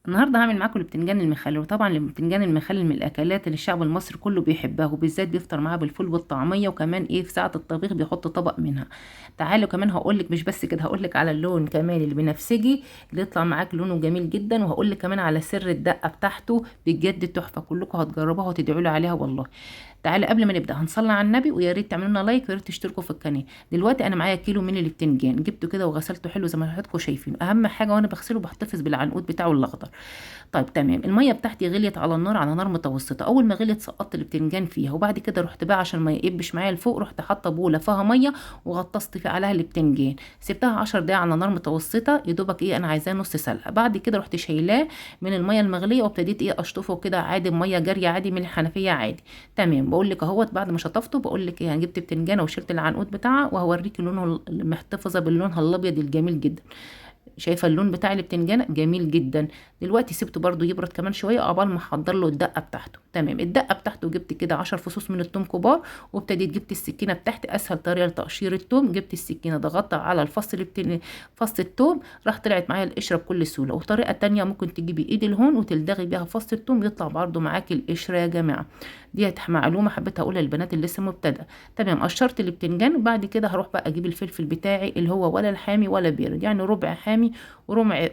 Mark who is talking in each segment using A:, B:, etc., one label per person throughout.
A: النهارده هعمل معاكم البتنجان المخلل. وطبعا البتنجان المخلل من الاكلات اللي الشعب المصري كله بيحبها، وبالذات بيفطر معاها بالفول والطعميه، وكمان ايه في ساعة الطبيخ بيحط طبق منها. تعالوا كمان هقول لك، مش بس كده، هقول لك على اللون كمان البنفسجي اللي يطلع معاك لونه جميل جدا، وهقول لك كمان على سر الدقة بتاعته، بجد تحفة، كلكم هتجربوها وتدعوا لي عليها والله. تعالوا قبل ما نبدا هنصلي على النبي، ويا ريت تعملوا لنا like، ويا ريت تشتركوا في القناة. دلوقتي انا معايا كيلو من البتنجان، جبته كده وغسلته حلو زي ما حضراتكم شايفين. اهم حاجة وانا بغسله بحتفظ بالعنقود بتاعه الاخضر. طيب تمام، المية بتاعتي غليت على النار، على نار متوسطه. اول ما غليت سقطت البتنجان فيها، وبعد كده رحت بقى عشان ما يقبش معايا لفوق، رحت حاطه بوله فيها مية وغطست فيها عليها البتنجان، سبتها 10 دقايق على نار متوسطه، يا دوبك ايه انا عايزاه نص سلقه. بعد كده رحت شايلاه من المية المغليه وابتديت ايه اشطفه كده عادي بميه جارية عادي من الحنفية عادي. تمام، بقول لك اهوت بعد ما شطفته، بقول لك ايه، جبت بتنجانه وشلت العنقود بتاعها، وهوريكي لونه المحتفظه باللونها الابيض الجميل جدا. شايفه اللون بتاع البتنجان جميل جدا. دلوقتي سبته برده يبرد كمان شوية عقبال ما احضر له الدقة بتاعته. تمام، الدقة بتاعته جبت كده 10 فصوص من الثوم كبار، وابتديت جبت السكينة بتاعتي، اسهل طريقه لتقشير الثوم، جبت السكينة ضغطت على الفص فص الثوم، راح طلعت معايا القشرة بكل سهولة. وطريقه تانية ممكن تجيبي ايد الهون وتلدغي بيها فص الثوم، يطلع برده معاكي القشرة يا جماعة. دي معلومة حبيت اقولها للبنات اللي لسه مبتدئة. تمام، قشرت البتنجان، وبعد كده هروح بقى اجيب الفلفل بتاعي اللي هو ولا الحامي ولا بارد، يعني ربع حامي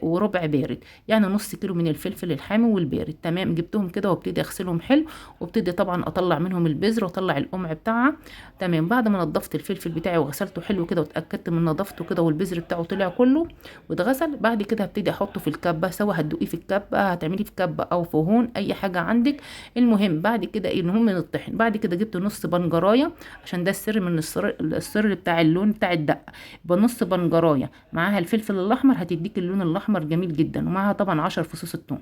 A: وربع بارد، يعني نص كيلو من الفلفل الحامي والبارد. تمام، جبتهم كده وابتدي اغسلهم حلو، وابتدي طبعا اطلع منهم البذر واطلع القمع بتاعها. تمام، بعد ما نضفت الفلفل بتاعي وغسلته حلو كده واتاكدت من نظافته كده والبذر بتاعه طلع كله واتغسل، بعد كده هبتدي احطه في الكبه، سواء هتدوقيه في الكبه، هتعمليه في كبه او في هون، اي حاجة عندك. المهم بعد كده ايه، المهم نطحن. بعد كده جبت نص بنجرايه، عشان ده السر من السر بتاع اللون بتاع الدقة، يبقى نص بنجرايه معاها الفلفل الاحمر هتديك اللون الاحمر جميل جدا، ومعاها طبعا 10 فصوص الثوم.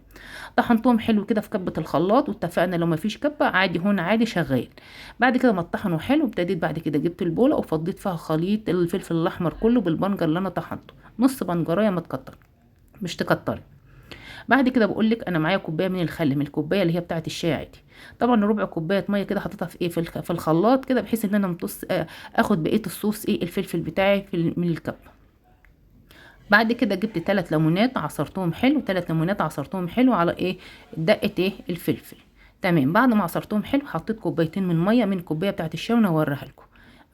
A: طحنتهم حلو كده في كبه الخلاط، واتفقنا لو ما فيش كبه عادي هون عادي شغال. بعد كده ما اتطحنوا حلو، ابتديت بعد كده جبت البوله وفضيت فيها خليط الفلفل الاحمر كله بالبنجر اللي انا طحنته، نص بنجرايه ما تكتر، مش تكتري. بعد كده بقول لك انا معايا كوباية من الخل، من الكوباية اللي هي بتاعه الشاي عادي، طبعا ربع كوباية مية كده حطيتها في ايه في الخلاط كده، بحيث ان انا امتص اخد بقية الصوص ايه الفلفل بتاعي في من الكبه. بعد كده جبت 3 ليمونات عصرتهم حلو، 3 ليمونات عصرتهم حلو على ايه دقه ايه الفلفل. تمام، بعد ما عصرتهم حلو حطيت كوبايتين من مية من الكوباية بتاعه الشاي، وانا هوريها لكم.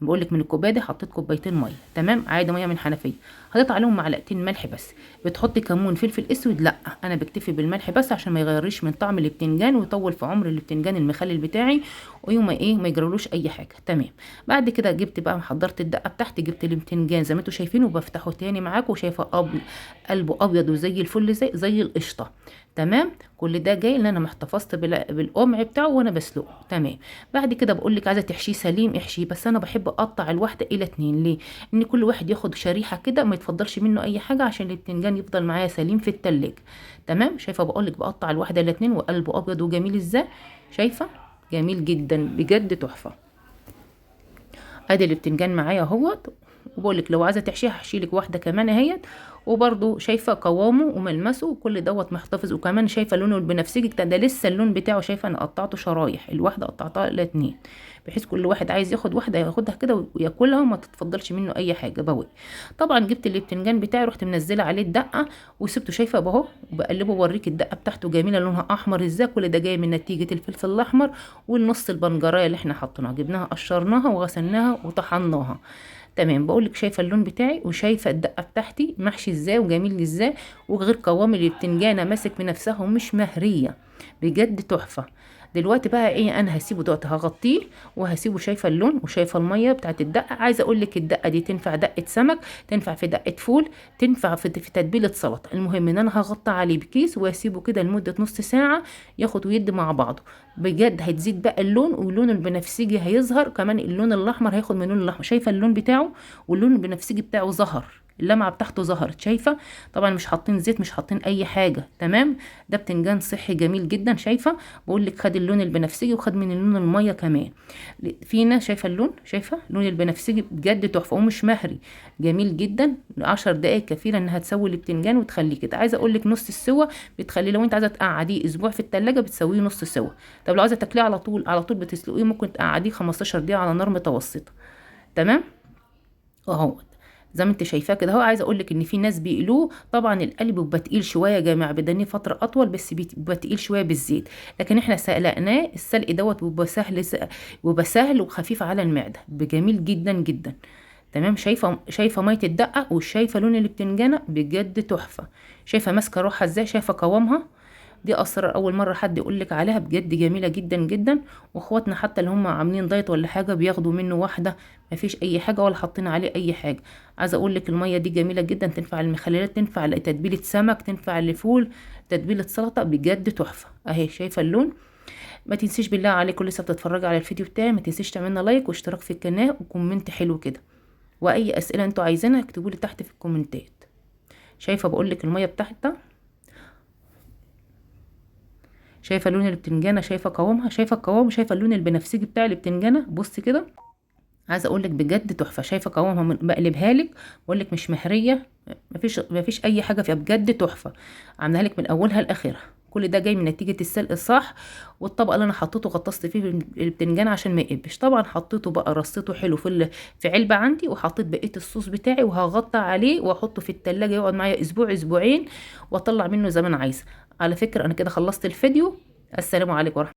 A: بقول لك من الكوباية دي حطيت كوبايتين مية، تمام، عادي مية من حنفية، حطيت عليهم معلقتين ملح بس. بتحطي كمون فلفل اسود؟ لا، انا بكتفي بالملح بس عشان ما يغيرش من طعم البتنجان ويطول في عمر البتنجان المخلل بتاعي، ويوم ايه ما يجرالوش اي حاجة. تمام، بعد كده جبت بقى حضرت الدقة بتاعتي، جبت البتنجان زي ما انتم شايفين وبفتحه تاني معاكم، وشايفه قلبه ابيض وزي الفل زي القشطه. تمام، كل ده جاي ان انا محتفظت بالقمع بتاعه وانا بسلقه. تمام، بعد كده بقول لك عايزه تحشيه سليم احشيه، بس انا بحب اقطع الواحدة الى 2. ليه؟ ان كل واحد ياخد شريحة كده، ما يتفضلش منه اي حاجة، عشان البتنجان يفضل معايا سليم في التلاجة. تمام، شايفه بقول لك بقطع الواحدة الى 2 وقلبه ابيض وجميل ازاي، شايفه جميل جدا بجد تحفة. ادي البتنجان معايا اهوت، وبقول لك لو عايزه تحشيها هحشي لك واحدة كمان اهيت، وبرده شايفه قوامه وملمسه وكل دوت محتفظ، وكمان شايفه لونه البنفسجي ده لسه اللون بتاعه، شايفه انا قطعته شرايح، الواحدة قطعتها الى 2، بحيث كل واحد عايز ياخد واحدة ياخدها كده وياكلها وما تتفضلش منه اي حاجة. بوي طبعا جبت البتنجان بتاعي رحت منزله عليه الدقة وسبته، شايفه اهو وبقلبه ووريك الدقة بتاعته جميلة لونها احمر ازاي. كل ده جاي من نتيجة الفلفل الاحمر والنص البنجرايه اللي احنا حطيناها، جبناها قشرناها وغسلناها وطحناها. تمام، بقول لك شايفه اللون بتاعي وشايفه الدقة بتاعتي محشي ازاي وجميل ازاي، وغير قوام البتنجانه ماسك من نفسها ومش مهريه، بجد تحفة. دلوقتي بقى ايه، انا هسيبه دلوقتي هغطيه وهسيبه، شايفه اللون وشايفه المية بتاعت الدقة. عايزه اقول لك الدقة دي تنفع دقه سمك، تنفع في دقه فول، تنفع في تتبيله سلطة. المهم ان انا هغطي عليه بكيس واسيبه كده لمدة نص ساعة ياخد ويد مع بعضه، بجد هتزيد بقى اللون، واللون البنفسجي هيظهر كمان، اللون الاحمر هياخد من اللون الاحمر، شايفه اللون بتاعه واللون البنفسجي بتاعه ظهر، اللمعة بتاعته ظهرت، شايفه. طبعا مش حاطين زيت، مش حاطين اي حاجة. تمام، ده بتنجان صحي جميل جدا، شايفه بقول لك خد اللون البنفسجي وخد من اللون المية كمان فينا، شايفه اللون، شايفه اللون البنفسجي بجد تحفة ومش مهري، جميل جدا. 10 دقائق كفيله انها تسوي البتنجان وتخليه كده. عايزه اقول لك نص السوا بتخليه، لو انت عايزه تقعديه اسبوع في التلاجة بتسويه نص سوا. طب لو عايزه تاكليه على طول على طول بتسلقيه، ممكن تقعديه 15 دقيقة على نار متوسطه. تمام اهو زي ما انت شايفاه كده اهو. عايزه اقول لك ان في ناس بيقلوه، طبعا القلب بيبقى تقيل شوية يا جماعة، بيدنيه فترة اطول، بس بيبقى تقيل شوية بالزيت، لكن احنا سلقناه السلق دوت بيبقى سهل، بيبقى سهل وخفيف على المعدة، بجميل جدا جدا. تمام. شايفه مية الدقة وشايفه لون البتنجانه بجد تحفة. شايفه ماسكه روحها ازاي، شايفه قوامها. دي اسرار اول مرة حد يقول لك عليها، بجد جميلة جدا جدا. واخواتنا حتى اللي هم عاملين دايت ولا حاجة بياخدوا منه واحدة، مفيش اي حاجة ولا حاطين عليه اي حاجة. عايزه اقول لك المية دي جميلة جدا، تنفع للمخللات، تنفع لتتبيله سمك، تنفع لفول، تتبيله سلطة، بجد تحفة اهي. شايفه اللون. ما تنسيش بالله عليكم لسه بتتفرجوا على الفيديو بتاعي، ما تنسيش تعملنا like واشتراك في القناة و comment حلو كده، واي اسئلة انتوا عايزينها اكتبوا لي تحت في الكومنتات. شايفه بقول لك المية بتاعتها، شايفه لون البتنجانه، شايفه قوامها، شايفه القوام، شايفه اللون البنفسجي بتاع البتنجانه. بصي كده، عايزه اقول لك بجد تحفة. شايفه قوامها، بقلبها لك بقول لك مش مهريه، مفيش اي حاجة فيها، بجد تحفة. عاملاها لك من اولها لاخرها. كل ده جاي من نتيجة السلق الصح، والطبق اللي انا حطيته غطست فيه البتنجان عشان ما يقبش. طبعا حطيته بقى رصيته حلو في علبة عندي، وحطيت بقية الصوص بتاعي وهغطي عليه واحطه في التلاجة يقعد معايا اسبوع اسبوعين، واطلع منه زي ما انا عايزه. على فكرة انا كده خلصت الفيديو. السلام عليكم ورحمة